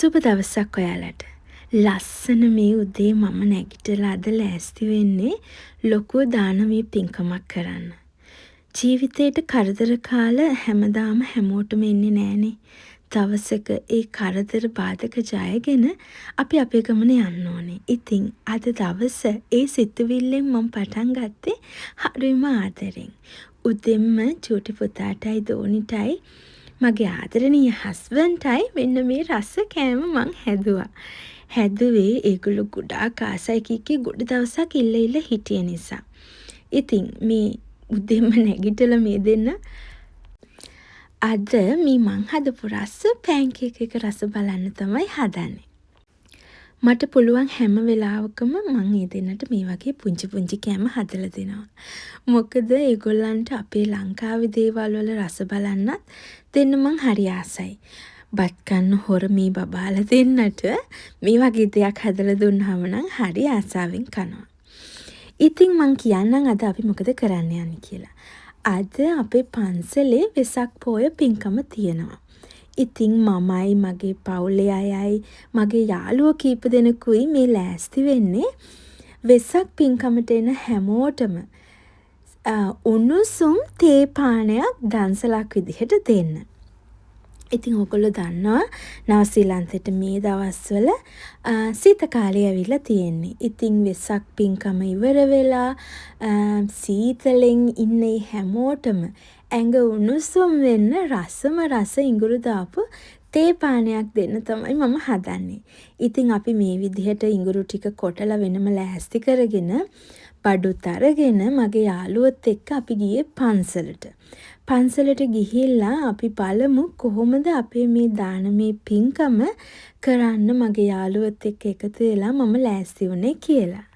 සුබ දවසක් ඔයාලට. ලස්සන මේ උදේ මම නැගිටලා අද ලෑස්ති වෙන්නේ ලොකු දානමය පින්කමක් කරන්න. ජීවිතේට කරදර කාල හැමදාම හැමෝටම එන්නේ නෑනේ. දවසක ඒ කරදර බාධක ජයගෙන අපි අපේ ගමන යන්න ඕනේ. ඉතින් අද දවස ඒ සිතුවිල්ලෙන් මං පටන් ගත්තේ හරිම ආදරෙන්. උදෙන්ම චූටි පුතාටයි දෝනිටයි මගේ ආදරණීය හස්බන්ඩ්ටයි මෙන්න මේ රස කෑම මං හැදුවා. හැදුවේ ඒගොල්ලෝ ගොඩාක් ආසයි කිය කී ගොඩ දවසක් ඉල්ල ඉල්ල හිටිය නිසා. ඉතින් මේ උදෙන්ම නැගිටලා මේ දෙන්න අද මේ මං හදපු රස පෑන්කේක් එක රස බලන්න තමයි හදන්නේ. මට පුළුවන් හැම වෙලාවකම මං ඒ දෙන්නට මේ වගේ පුංචි පුංචි කෑම හදලා දෙනවා. මොකද ඒගොල්ලන්ට අපේ ලංකාවේ දේවල් වල රස බලන්නත් දෙන්න මං හරි ආසයි. බත් කන්න හොර මේ බබාලා දෙන්නට මේ වගේ දෙයක් හදලා දුන්නාම නම් හරි ආසාවෙන් කනවා. ඉතින් මං කියන්නම් අද අපි මොකද කරන්න යන්නේ කියලා. අද අපේ පන්සලේ වෙසක් පෝය පින්කම තියෙනවා. ඉතින් මමයි මගේ පවුලේ අයයි මගේ යාළුවෝ කීප දෙනෙකුයි මේ ලෑස්ති වෙන්නේ වෙසක් පින්කමට එන හැමෝටම උණුසුම් තේ පානයක් දන්සලක් විදිහට දෙන්න. ඉතින් ඔයගොල්ලෝ දන්නවා නවසීලන්තෙට මේ දවස්වල සීත කාලය ඇවිල්ලා තියෙන්නේ. ඉතින් වෙසක් පින්කම ඉවර වෙලා සීතලෙන් ඉන්න ඒ හැමෝටම ඇඟ උණුසුම් වෙන්න රසම රස ඉඟුරු දාපු තේ පානයක් දෙන්න තමයි මම හදන්නේ. ඉතින් අපි මේ විදිහට ඉඟුරු ටික කොටලා වෙනම ලෑස්ති කරගෙන බඩුත් අරගෙන මගේ යාළුවොත් එක්ක අපි ගියේ පන්සලට. පන්සලට ගිහිල්ලා අපි බලමු කොහොමද අපේ මේ දානමය පින්කම කරන්න මගේ යාළුවොත් එක්ක එකතු වෙලා මම ලෑස්ති වුණේ කියලා.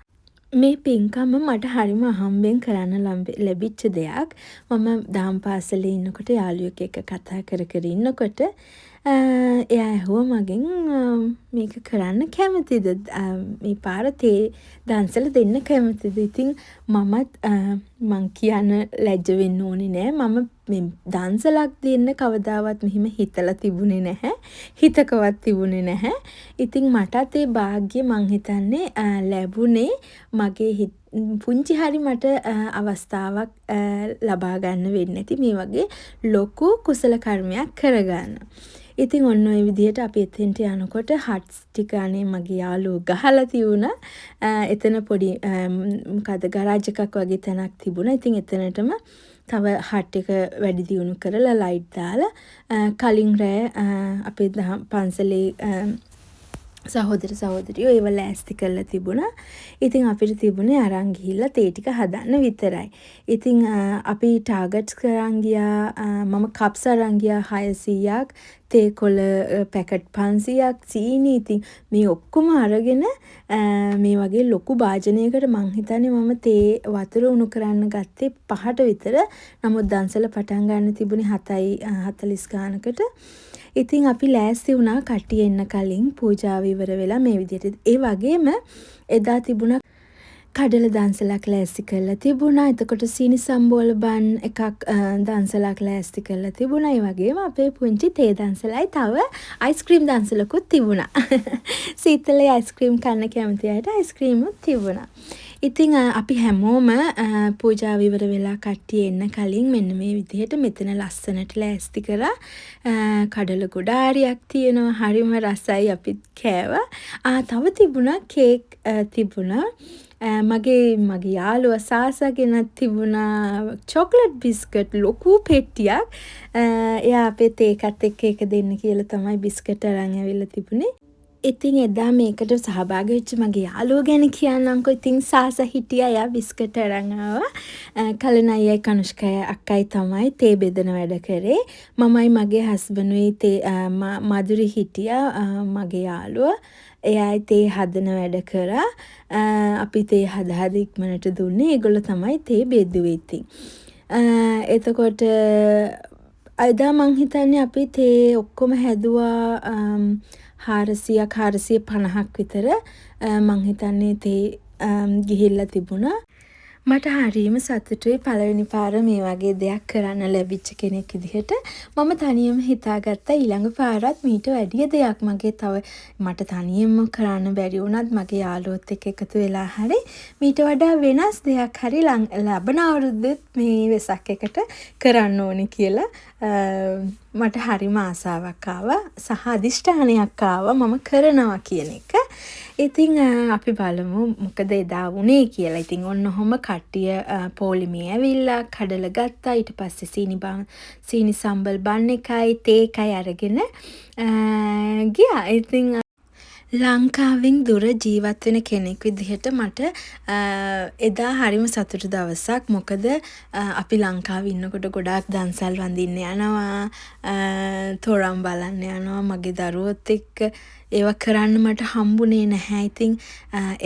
මේ පින්කම මට හරිම අහම්බෙන් කරන්න ලැබිච්ච දෙයක්. මම දහම් පාසලේ ඉන්නකොට යාළුවෙක් එක්ක කතා කර කර ඉන්නකොට එයා ඇහුවා මගෙන් මේක කරන්න කැමතිද? මේ පාර තේ දන්සල දෙන්න කැමතිද? ඉතින් මමත් මං කියන්න ලැජ්ජ වෙන්න ඕනේ නෑ. මම මේ දන්සලක් දෙන්න කවදාවත් මෙහෙම හිතලා තිබුණේ නැහැ. හිතකවත් තිබුණේ නැහැ. ඉතින් මටත් ඒ භාග්‍ය මං හිතන්නේ ලැබුණේ මගේ පුංචි හරි මට අවස්ථාවක් ලබා ගන්න වෙන්න ඇති මේ වගේ ලොකු කුසල කර්මයක් කරගන්න. ඉතින් ඔන්න ඔය විදිහට අපි එතෙන්ට යනකොට හට්ස් ටික අනේ මගේ යාළුවෝ ගහලා තිබුණා. එතන පොඩි මොකද්ද ගරාජ් එකක් වගේ තැනක් තිබුණා. ඉතින් එතනටම තව හට් එක වැඩි දියුණු කරලා ලයිට් දාලා කලින් රෑ අපේ දහම් පන්සලේ සහෝදර සහෝදරියෝ ඒව ලෑස්ති කරලා තිබුණා. ඉතින් අපිට තිබුණේ අරන් ගිහිල්ලා තේ ටික හදන්න විතරයි. ඉතින් අපි ටාගට්ස් කරන් ගියා. මම කප්ස් අරන් ගියා 600ක්, තේ කොළ පැකට් 500ක්, සීනි. ඉතින් මේ ඔක්කොම අරගෙන මේ වගේ ලොකු භාජනයකට මං හිතන්නේ මම තේ වතුර උණු කරන්න ගත්තේ 5ට විතර. නමුත් දන්සල පටන් ගන්න තිබුණේ 7:40 ගානකට. ඉතින් අපි ලෑස්ති වුණා කට්ටිය එන්න කලින් පූජාව ඉවර වෙලා මේ විදිහට. ඒ වගේම එදා තිබුණා කඩල දන්සලක් ලෑස්ති කරලා තිබුණා. එතකොට සීනි සම්බෝල බන් එකක් දන්සලක් ලෑස්ති කරලා තිබුණා. ඒ වගේම අපේ පුංචි තේ දන්සලයි තව අයිස්ක්‍රීම් දන්සලකුත් තිබුණා. සීතලේ අයිස්ක්‍රීම් කන්න කැමති අයට අයිස්ක්‍රීමුත් තිබුණා. ඉතින් අපි හැමෝම පූජාව ඉවර වෙලා කට්ටිය එන්න කලින් මෙන්න මේ විදිහට මෙතන ලස්සනට ලෑස්ති කරා. කඩල ගොඩාරියක් තියෙනවා. හරිම රසයි, අපිත් කෑවා. තව තිබුණා කේක් තිබුණා. මගේ යාළුවා සාසා ගෙනත් තිබුණා චොක්ලට් බිස්කට් ලොකු පෙට්ටියක්. එයා අපේ තේ එකත් එක්ක ඒක දෙන්න කියලා තමයි බිස්කට් අරන් ඇවිල්ලා තිබුණේ. ඉතින් එදා මේකට සහභාගී වෙච්ච මගේ යාළුවෝ ගැන කියන්නම්කෝ. ඉතින් සාසා හිටියා, එයා බිස්කට් අරන් ආවා. කලන අයියයි කනුෂ්කයි අක්කයි තමයි තේ බෙදන වැඩ කරේ. මමයි මගේ හස්බන්ඩුයි තේ, මధుරි හිටියා මගේ යාළුවා. එයායි තේ හදන වැඩ කරා. අපි තේ හද හද ඉක්මනට දුන්නේ. ඒගොල්ලෝ තමයි තේ බෙදුවේ ඉතින්. එතකොට එදා මං හිතන්නේ අපි තේ ඔක්කොම හැදුවා 400ක් 450ක් විතර මං හිතන්නේ තේ ගිහිල්ලා තිබුණා. මට හරිම සතුටුයි පළවෙනි පාර මේ වගේ දෙයක් කරන්න ලැබිච්ච කෙනෙක් විදිහට. මම තනියම හිතා ගත්තා ඊළඟ පාරත් මීට වැඩිය දෙයක් මගේ තව මට තනියම කරන්න බැරි වුණත් මගේ යාළුවොත් එක්ක එකතු වෙලා හරි මීට වඩා වෙනස් දෙයක් හරි ලබන අවුරුද්දෙත් මේ වෙසක් එකට කරන්න ඕනේ කියලා මට හරිම ආසාවක් ආවා සහ අධිෂ්ඨානයක් ආවා මම කරනවා කියන එක. ඉතින් අපි බලමු මොකද එදා වුණේ කියලා. ඉතින් ඔන්න ඔහොම කට්ටිය පොලිමේ ඇවිල්ලා කඩල ගත්තා. ඊට පස්සේ සීනි සම්බල් බන් එකයි තේ එකයි අරගෙන ගියා. ඉතින් ලංකාවෙන් දුර ජීවත් වෙන කෙනෙක් විදිහට මට එදා හරිම සතුටු දවසක්. මොකද අපි ලංකාවේ ඉන්නකොට ගොඩාක් දන්සල් වඳින්න යනවා. තොරන් බලන්න යනවා මගේ දරුවොත් එක්ක. ඒවා කරන්න මට හම්බුනේ නැහැ. ඉතින්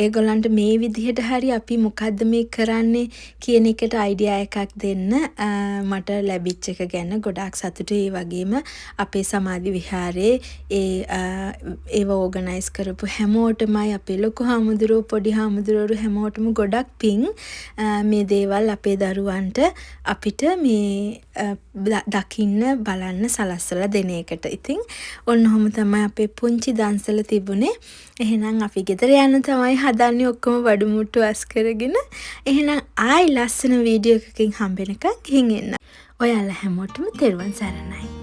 ඒගොල්ලන්ට මේ විදිහට හරි අපි මොකද්ද මේ කරන්නේ කියන එකට අයිඩියා එකක් දෙන්න මට ලැබිච්ච එක ගැන ගොඩාක් සතුටුයි. ඒ වගේම අපේ සමාධි විහාරේ ඒ ඒවා ඕගනයිස් කරපු හැමෝටමයි අපේ ලොකු හාමුදුරුවෝ පොඩි හාමුදුරුවරු හැමෝටම ගොඩක් පිං මේ දේවල් අපේ දරුවන්ට අපිට මේ දකින්න බලන්න සලස්වලා දෙන එකට. ඉතින් ඔන්න ඔහොම තමයි අපේ පුංචි දන්සල තිබුණේ. එහෙනම් අපි ගෙදර යන්න තමයි හදන්නේ ඔක්කොම බඩු මුට්ටු අස් කරගෙන. එහෙනම් ආයි ලස්සන වීඩියෝ එකකින් හම්බෙනකන් ගිහින් එන්න. ඔයාලා හැමෝටම තෙරුවන් සරණයි.